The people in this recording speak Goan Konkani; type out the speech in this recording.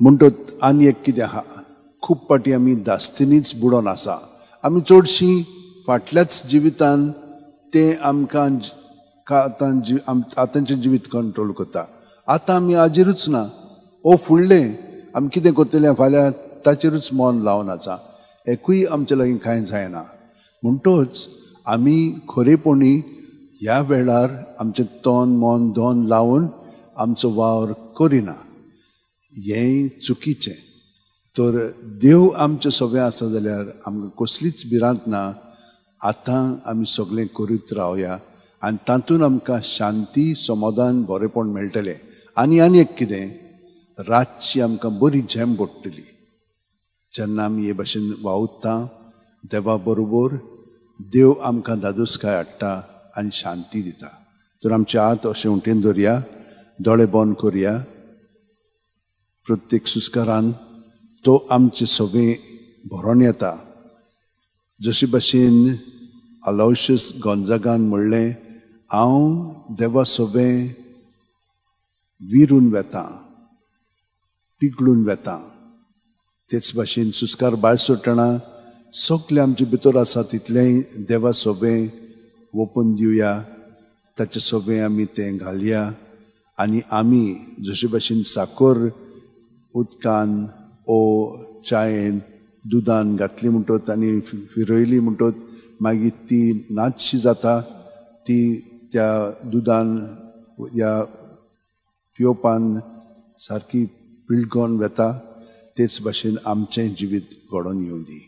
म्हणटत आनी एक कितें आहा, खूब फावटी आमी दास्तीनीच बुडोन आसा. आमी चडशीं फाटल्याच जिवितान तें आमकां आतां आतांचें जिवीत कंट्रोल करता. आतां आमी हाजेरूच ना, ओ फुडलें आमी कितें करतलें फाल्यां ताचेरूच मन लावन आसा. एकूय आमचे लागीं कांय जायना. म्हणटच आमी खरेपणी ह्या वेळार आमचें तन मन धन लावन आमचो वावर करिना, हें चुकीचें. तर देव आमचें सगळें आसा जाल्यार आमकां कसलीच भिरांत ना. आतां आमी सगळें करीत रावया आनी तातूंत आमकां शांती, समाधान, बरेंपण मेळटलें. आनी आनी एक कितें, रातची आमकां बरी झेम पडटली जेन्ना आमी हे भाशेन वावुरता देवा बरोबर. देव आमकां धादोसकाय हाडटा आनी शांती दिता. तर आमचे हात अशें उटेन दवरया, दोळे बंद करया. प्रत्येक सुस्कारान तो आमचे सगळें भरोन येता. जशे भाशेन अलोशियस गोंजागान म्हणलें, हांव देवा सगळें विरून वेता, पिगळून वेता. तेच भाशेन सुस्कार भायर सोडटना सगळें आमचे भितर आसा तितलेंय देवा सगळें ओपून दिवया, ताचे सगळें आमी तें घालया. आनी आमी जशे भाशेन साकर उदकान ओ चायेन दुदान घातली म्हणटत आनी फिरयली म्हणटत मागीर ती नाचशी जाता. ती त्या दुदान या पिवपान सारकी पिळगोन वेता. तेच भाशेन आमचें जिवीत घडोवन येवं दी.